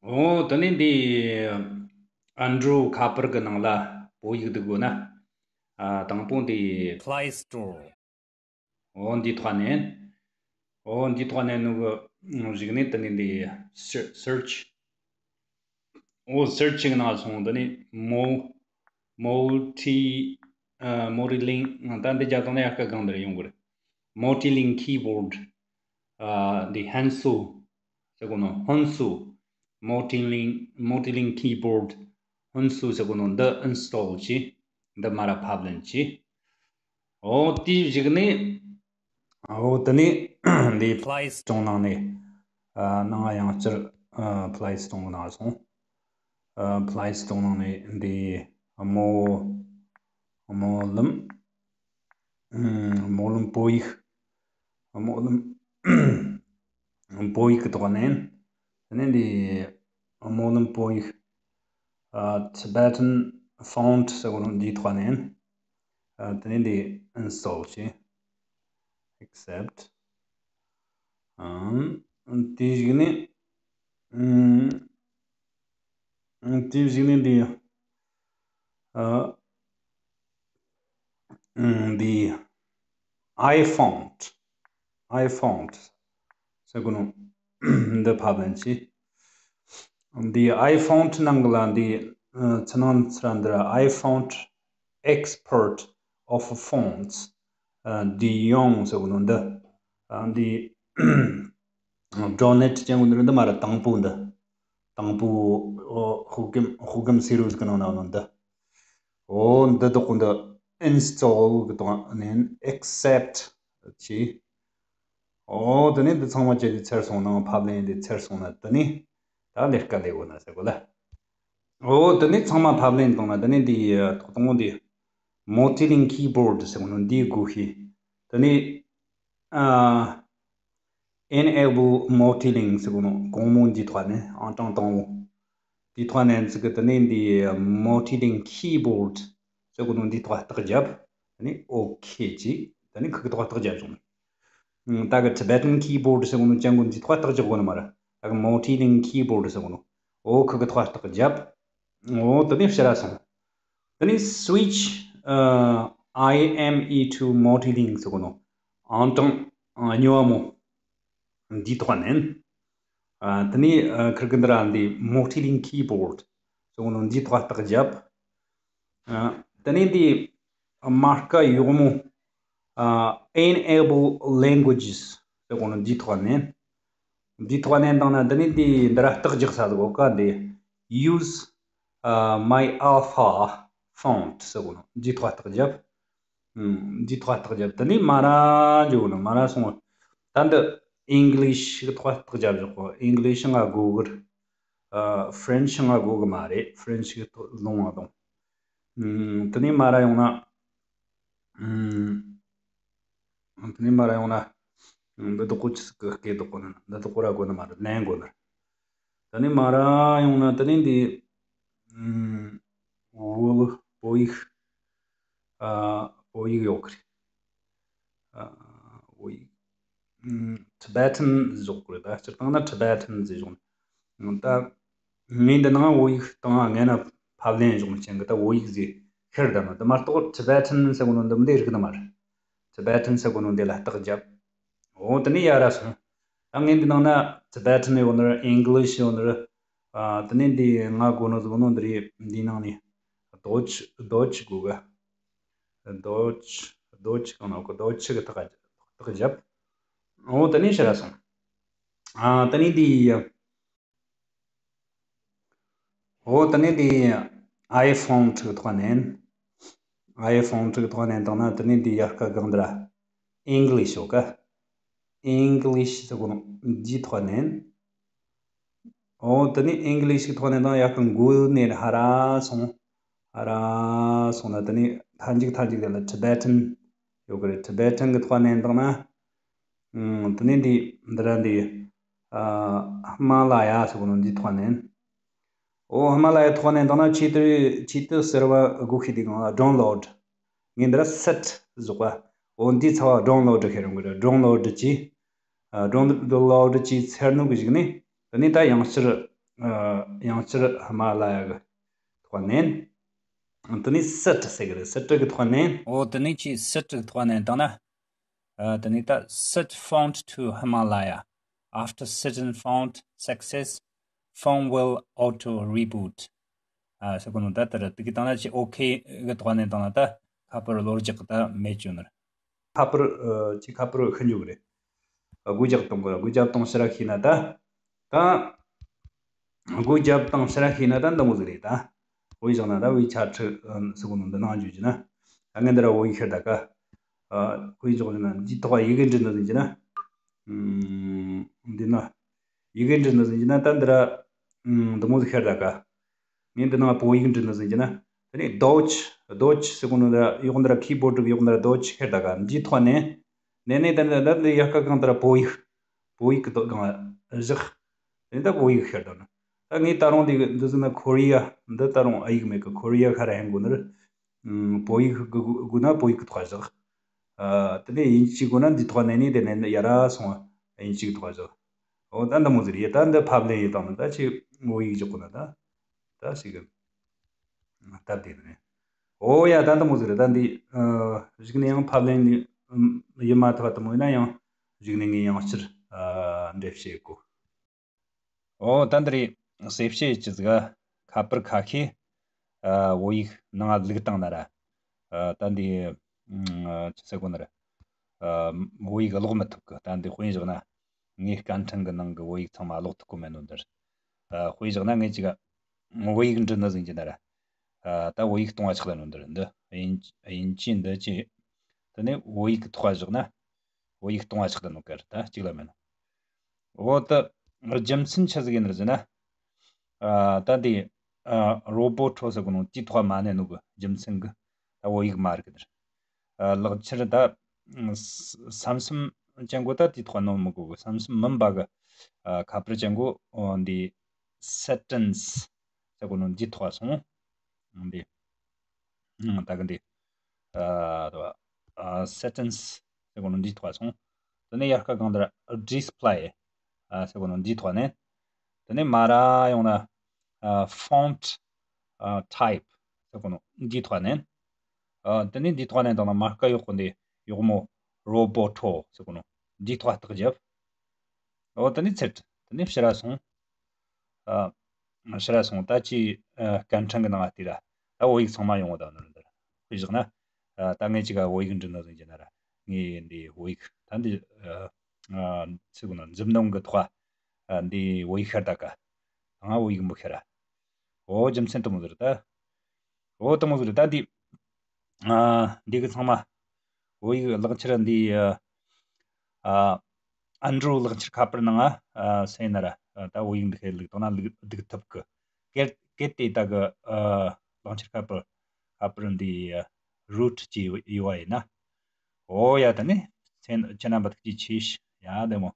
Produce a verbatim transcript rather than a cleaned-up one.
ཨོ་དེ་ནས་འདི་ཨན་ཌྲོ་ཁ་པར་གི་ནང་ལ་བོད་ཡིག་འདི་དགོས་ན། ཨ་དང་པོ་འདི་Play Store། ཨོ་འདི་ཐོག་ནས། ཨོ་འདི་ཐོག་ནས་ནུ་གི་གཞུག་ནས་དེ་ནས་འདི་search། ཨོ་search་གི་ནང་སོང་། དེ་ནས་མོ་multi ཨ་multiling། ད་འདི་རྒྱ་དང་ནས་ཡར་ཀ་གང་འདིར་ཡོང་གི་རེད། Multiling keyboard། ཨ་འདི་ཧན་སུ་ཟེར་གོ་ནོ། ཧོན་སུ། Multiling Multiling keyboard ཧོན་སུ་ཟེར་གོ་ནོ་འདི་install་བྱས། འདི་མ་ར་ཕབ་ལེན་བྱས། ཨོ་དེའི་གཞུག་ནས། ཨོ་དེ་ནས་འདི་Play Store་ནང་ནས། ཨ་ནང་ཡང་བསྐྱར་ཨ་Play Store་ནང་སོང་། ཨ་Play Store་ནང་ནས་འདི་སྨོན་སྨོན་ལམ། ཨམ་སྨོན་ལམ་བོད་ཡིག་སྨོན་ལམ་བོད་ཡིག་གི་ཐོག་ནས། དེ་ནས་འདི་སྨོན་ལམ་བོད་ཡིག་ཨ་Tibetan font་ཟེར་གོ་ནོ་འདིའི་ཐོག་ནས། ཨ་དེ་ནས་འདི་install་བྱས། Accept། ཨམ་དེའི་གཞུག་ནས། ཨམ་དེའི་གཞུག་ནས་འདི་ཨ་ཨམ་འདི་iFont iFont་ཟེར་གོ་ནོ་འདི་ཕབ་ལེན་བྱས། འདི་iFont་ནང་གི་ལ་འདི་ཨ་ཚུར་ནང་ཚུར་འདི་iFont Expert of Fonts། ཨ་འདི་ཡོང་ཟེར་གོ་ནོ་འདི། ཨ་འདི་Donate་ཅན་གོ་ནོ་འདི་མ་ར་དང་པོ་འདི། དང་པོ་ཨོ་ཧོ་ཀེམ་ཧོ་ཀེམ་སི་རུ་ཟིག་གི་ནང་ན་ནོ་འདི། ཨོ་འདི་དག་གོ་འདི་install་གི་དང་ནས་accept་བྱས། ཨོ་དེ་ནས་འདི་ཚང་མ་བྱས་ཏེ་ཚར་སོང་ན། ཕབ་ལེན་དེ་ཚར་སོང་ན། དེ་ནས་ད་ལས་ཀ་ལས་འོ་ན་ཟེར་གོ་ལ། ཨོ་དེ་ནས་ཚང་མ་ཕབ་ལེན་བཏང་ན། དེ་ནས་འདི་ཐོག་དང་པོ་འདི་Multiling keyboard་ཟེར་གོ་ནོ་འདི་དགོས་ཤེས། དེ་ནས་ཨ་Enable Multiling་ཟེར་གོ་ནོ་གོང་མོ་འདི་ཐོག་ནས་ཨང་གྲངས་དང་པོ་འདི་ཐོག་ནས་ཟེར་གི། དེ་ནས་འདི་Multiling keyboard་ཟེར་གོ་ནོ་འདི་ཐོག་རྟགས་རྒྱབ། དེ་ནས་ཨོ་ཁེ་བྱས། དེ་ནས་ཁུ་གི་ཐོག་རྟགས་རྒྱབ་བྱུང་། ད་གི་Tibetan keyboard་ཟེར་གོ་ནོ་ཅན་གོ་འདི་ཐོག་རྟགས་རྒྱག་གོ་ནི་མ་ར། ད་གི་Multiling keyboard་ཟེར་གོ་ནོ། ཨོ་ཁུ་གི་ཐོག་རྟགས་རྒྱབ། ཨོ་དེ་ནས་ཕྱིར་ར་སོང་། དེ་ནས་switch ཨ་I M E to Multiling་ཟེར་གོ་ནོ། ཨང་གྲངས་ཨ་གཉིས་པ་མོ་འདི་ཐོག་ནས། ཨ་དེ་ནས་ཨ་ཁིར་གི་འདི་ར་འདི་Multiling keyboard་ཟེར་གོ་ནོ་འདི་ཐོག་རྟགས་རྒྱབ། ཨ་དེ་ནས་འདི་མ་རྐ་ཡོག་མོ་ཨ་Enable Languages་ཟེར་གོ་ནོ་འདི་ཐོག་ནས། འདི་ཐོག་ནས་བཏང་ན། དེ་ནས་འདི་འདི་ར་རྟགས་རྒྱག་ས་ཟིག་གོ་ཀ་འདི་Use ཨ་My Alpha Font་ཟེར་གོ་ནོ་འདི་ཐོག་རྟགས་རྒྱབ། ཨམ་འདི་ཐོག་རྟགས་རྒྱབ། དེ་ནས་མ་ར་འཇུག་ནོ་མ་ར་སོང་། ད་འདི་English་གི་ཐོག་རྟགས་རྒྱབ་བཞག་གོ། English་ང་དགོས་གི་རེད། ཨ་French་ང་དགོས་གི་མ་རེད། French་གི་ཐོག་ལོང་བ་དང་། ཨམ་དེ་ནས་མ་ར་ཡོང་ན། ཨམ་དེ་ནས་མ་ར་ཡོང་ན། འདི་དག་གོ་ཅི་ཟིག་གི་སྐད་དག་གོ་ནི། འདི་དག་གོ་ར་གོ་ནི་མ་རེད། ལན་གོ་ནི། དེ་ནས་མ་ར་ཡོང་ན། དེ་ནས་འདི་ཨམ་བོད་བོད་ཡིག་ཨ་བོད་ཡིག་ཡོད་གི་རེད། ཨ་བོད་ཡིག་ཨམ་Tibetan་ཟེར་གི་རེད། ད་སྤྱིར་བཏང་ན་Tibetan་ཟེར་གོ་ནི། ད་ངས་འདི་ནང་བོད་ཡིག་བཏང་། ངས་ན་ཕབ་ལེན་བྱུང་ཅན་གི་ད་བོད་ཡིག་ཟེར་ཁེར་ད་ནོ། དེ་མ་གཏོགས་Tibetan་ཟེར་གོ་ནོ་འདི་མི་འདི་རིག་ནི་མ་རེད། Tibetan་ཟེར་གོ་ནོ་འདི་ལ་རྟགས་རྒྱབ། འོ་དེ་ནས་ཡར་ར་སོང་། ད་ངས་འདི་ནང་ན་Tibetan་ཡོད་ནི་རེད། English་ཡོད་ནི་རེད། ཨ་དེ་ནས་འདི་ང་དགོས་ནོ་ཟིག་ནོ་འདི་རེད། འདི་ནང་ནས་Deutsch Deutsch་དགོས་གི། Deutsch Deutsch་གང་ན་གོ། Deutsch་གི་རྟགས་རྟགས་རྒྱབ། འོ་དེ་ནས་ཕྱིར་ར་སོང་། ཨ་དེ་ནས་འདི་འོ་དེ་ནས་འདི་iFont་གི་ཐོག་ནས། iFont་གི་ཐོག་ནས་བཏང་ན། དེ་ནས་འདི་ཡར་ཀ་གང་འདི་ར་English་ཡོད་ཀ། English་ཟེར་གོ་ནོ་འདིའི་ཐོག་ནས། འོ་དེ་ནས་English་གི་ཐོག་ནས་བཏང་ཡར་ཀ་འགུལ་ནས་ཧར་ར་སོང་། ཧར་ར་སོང་ན། དེ་ནས་མཐའ་མཇུག་མཐའ་མཇུག་དེ་ལ་Tibetan་ཡོད་གི་རེད། Tibetan་གི་ཐོག་ནས་བཏང་ན། ཨུམ། དེ་ནས་འདི་འདི་ར་འདི་ཨ་ཧི་མ་ལ་ཡ་ཟེར་གོ་ནོ་འདི་ཐོག་ནས། འོ་ཧི་མ་ལ་ཡ་ཐོག་ནས་བཏང་ན་ཆེད་དུ་ཆེད་དུ་ཟེར་བ་དགོས་ཤེས་དེ་གང་ལ་download། ངས་འདི་ར་set་བཟོ་ག། འོ་འདི་ཚ་བ་download་ཁེ་རང་གི་ར་download་གྱིས། ཨ་download་གྱིས་ཚར་ནོ་གི་གཞུག་ནས་དེ་ནས་ད་ཡང་ཕྱིར་ ཡང་བསྐྱར་ཧི་མ་ལ་ཡ་གི་ཐོག་ནས། དེ་ནས་sit ཟེར་གི་རེད། Sit གི་ཐོག་ནས། འོ་དེ་ནས་ཁྱེད་sit གི་ཐོག་ནས་བཏང་ན། ཨ། དེ་ནས་ད། Set font to Himalaya. After setting font success, phone will auto reboot. ཨ། ཟེར་གོ་ནོ་ད་ལྟར་དེ་གི་བཏང་ན་ཅི་OK གི་ཐོག་ནས་བཏང་ན་ད་ཁ་པར་གློག་རྒྱག་གི་ད་མེད་བཅུག་ནི་རེད། ཁ་པར། ཨ། ཅི་ཁ་པར་ཤི་འཇུག་རེད། ཨ། སྒོ་རྒྱག་གཏོང་གི་རེད། སྒོ་རྒྱག་གཏོང་ཕྱིར་ཤེས་ན་ད། ད། སྒོ་རྒྱབ་དང་ཕྱིར་ཤེས་ན་ད་འདི་མོ་ཟིག་རེད་ད། བོད་ཡིག་བཞག་ན་ད་བོད་ཡིག་ཆ་ཁྲི་ཟེར་གོ་ནོ་འདི་ནང་འཇུག་རྒྱུ་ན། ད་ངས་འདི་ར་བོད་ཡིག་ཤར་ད་ཀ། ཨ། བོད་ཡིག་འཇོག་རྒྱུ་ན་འདིའི་ཐོག་ཡི་གེ་འབྲི་ནི་ཟིན་རྒྱུ་ན། ཨུམ། འདི་ན། ཡི་གེ་འབྲི་ནི་ཟིན་རྒྱུ་ན་ད་འདི་ར། ཨུམ། འདི་མོ་ཟིག་ཤར་ད་ཀ། ངས་འདི་ནང་བོད་ཡིག་འབྲི་ནི་ཟིན་རྒྱུ་ན། དེ་ནས་Deutsch Deutsch ཟེར་གོ་ནོ་འདི་ར་གཡོག་འདི་ར་ཁི་བོར་ཌི་གི་གཡོག་འདི་ར་Deutsch ཤར་ད་ཀ། འདིའི་ཐོག་ནས། ནས་ནས་ད་འདི་ད་འདི་ཡར་ཀ་གང་ལྟར་བོད་ཡིག་བོད་ཡིག་གི་སྒང་བཞག་དེ་ནས་ད་བོད་ཡིག་ཤར་དང་ན། ད་ངས་ད་རུང་འདི་འདི་ཟིན་ན་ཁོ་རི་ཡ། འདི་ད་རུང་ཨ་ཡིག་མེད་གི། ཁོ་རི་ཡ་ཤར་ཧན་གོ་ནི་རེད། ཨུམ། བོད་ཡིག་དགོས་ན་བོད་ཡིག་གི་ཐོག་བཞག་ཨ། དེ་ནས་དབྱིན་ཇི་དགོས་ན་འདི་ཐོག་ནས་ནས་དེ་ནས་ཡར་སོང་། དབྱིན་ཇི་གི་ཐོག་བཞག་འོ་ད་འདི་མོ་ཟིག་རེད། ད་འདི་ཕབ་ལེན་ཡེད་དང་ན་ད་ཅིག་བོད་ཡིག་འཇོག་གོ་ན་ད། ད་ཞིག་གི་སྟབས་བདེ་ནི་རེད། འོ་ཡ། ད་འདི་མོ་ཟིག་རེད། ད་འདི། ཨ། གཞུག་ནས་ཡང་ཕབ་ལེན་ནི་ཡེད་མ་ཐུབ་པ་དེ་མོ་ཡིན་ན་ཡང་གཞུག་ནས་ངས་ཡང་བསྐྱར། ཨ། འགྲེལ་བཤད་ཡེད་གོ། འོ་ད་འདི་རེད། གསལ་བཤད་ཅི་ཟིག་ཁ་པར་ཁ་ཤས། ཨ། བོད་ཡིག་ནང་བླུགས་བཏང་ན་ར། ཨ། ད་འདི། ཨ། ཅི་ཟེར་གོ་ནི་རེད། ཨ། བོད་ཡིག་ཀློག་མི་ཐུབ་གི། ད་འདི་དཔེ་བཞག་ན། ངའི་སྐད་འཕྲིན་གི་ནང་གི་བོད་ཡིག་ཚང་མ་ཀློག་ཐུབ་གོ་མེད་ནོ་འདི་རེད། ཨ། དཔེ་བཞག་ན་ངས་ཅིག་བོད་ཡིག་འབྲི་ནི་ཟིན་རྒྱུ་ན་ར། ཨ། ད་བོད་ཡིག་སྟོང་བ་ཆགས་ལ་ནོ་འདི་རེད། འདི་དབྱིན་དབྱིན་ཇི་འདི་ཅི། དེ་ནས་བོད་ཡིག་གི་ཐོག་བཞག་ན། བོད་ཡིག་སྟོང་བ་ཆགས་ལ་ནོ་ག་རེད། ད་གཅིག་ལ་མེད་ནོ། འོ་ད་རྒྱུ་མཚན་ཆི་ཟིག་ཡིན་ནི་ཟེར་ན། ཨ། ད་འདི། ཨ། རོ་བོ་ཊོ་ཟེར་གོ་ནོ་དེའི་ཐོག་མ་གནས་ནོ་གི་རྒྱུ་མཚན་གི་ད་བོད་ཡིག་མ་རིག་གི་ནི་རེད། ཨ། ལག་ཁྱེར་ད་ས་སམ་ཅན་གོ་ད་དེའི་ཐོག་ནོ་མི་གོ་གི། ས་སམ་མིན་པ་གི། ཨ། ཁ་པར་ཅན་གོ། འོ་འདི་སེ་ཊིངས་ཟེར་གོ་ནོ་འདིའི་ཐོག་སོང་། འདི། ཨང་། ད་གི་འདི། ཨ། དོ། ཨ། སེ་ཊིངས་ཟེར་གོ་ནོ་འདིའི་ཐོག་སོང་། དེ་ནས་ཡར་ཁ་གང་ལྟར་ཌིས་པ་ལེ། ཨ། ཟེར་གོ་ནོ་འདིའི་ཐོག་ནས། དེ་ནས་མར་ཡོང་ན། ཨ། ཕོན་ཊི། ཨ། ཊའིབ་ཟེར་གོ་ནོ་འདིའི་ཐོག་ནས། ཨ། དེ་ནས་འདིའི་ཐོག་ནས་དང་ན་མར་ཀ་ཡོག་གོ་འདི་ཡོག་མོ་རོ་བོ་ཊོ་ཟེར་གོ་ནོ་འདིའི་ཐོག་རྟགས་རྒྱབ། འོ་དེ་ནས་ཚེར། དེ་ནས་ཕྱིར་ར་སོང་། ཨ། ཕྱིར་ར་སོང་། ད་ཅི། ཨ། སྐད་འཕྲིན་གི་ནང་ང་བལྟས་ར། ད་བོད་ཡིག་ཚང་མ་ཡོང་བ་དང་ནོར་འདིར་དཔེ་བཞག་ན། ཨ། ད་ངས་ཅིག་ག་བོད་ཡིག་འབྲི་ནོ་ཟིན་རྒྱུ་ན་ར། ངས་འདི་བོད་ཡིག་ད་འདི། ཨ། ཨ། ཟེར་གོ་ནོ་མཛུབ་གནོན་གི་ཐོག་ཨ། འདི་བོད་ཡིག་ཤར་ད་ཀ། ང་བོད་ཡིག་མི་ཤར་ར། འོ་རྒྱུ་མཚན་དེ་མོ་ཟིག་རེད་ད། འོ་དེ་མོ་ཟིག་རེད་ད་འདི། ཨ། འདི་གི་ཚང་མ། བོད་ཡིག་ལག་ཁྱེར་འདི། ཨ། ཨན་ཌྲོ་ལག་ཁྱེར་ཁ་པར་ནང་ང་། ཨ། སེ་ན་ར། ཨ། ད་བོད་ཡིག་འདི་ཁའི་བླུགས་བཏང་ན་བླུགས་འདུག་ཐུབ་གི། གལ་གལ་ཏེ་ད་གི། ཨ། ལག་ཁྱེར་ཁ་པར་ཁ་པར་འདི་རུཊ་བྱས་ཡོད་པ་ཡིན་ན། འོ་ཡ། ད་ནི་སེ་ན་ཁྱེད་རྣམ་པ་ཐུགས་རྗེ་ཆེ་ཞུ། ཡ་བདེ་མོ།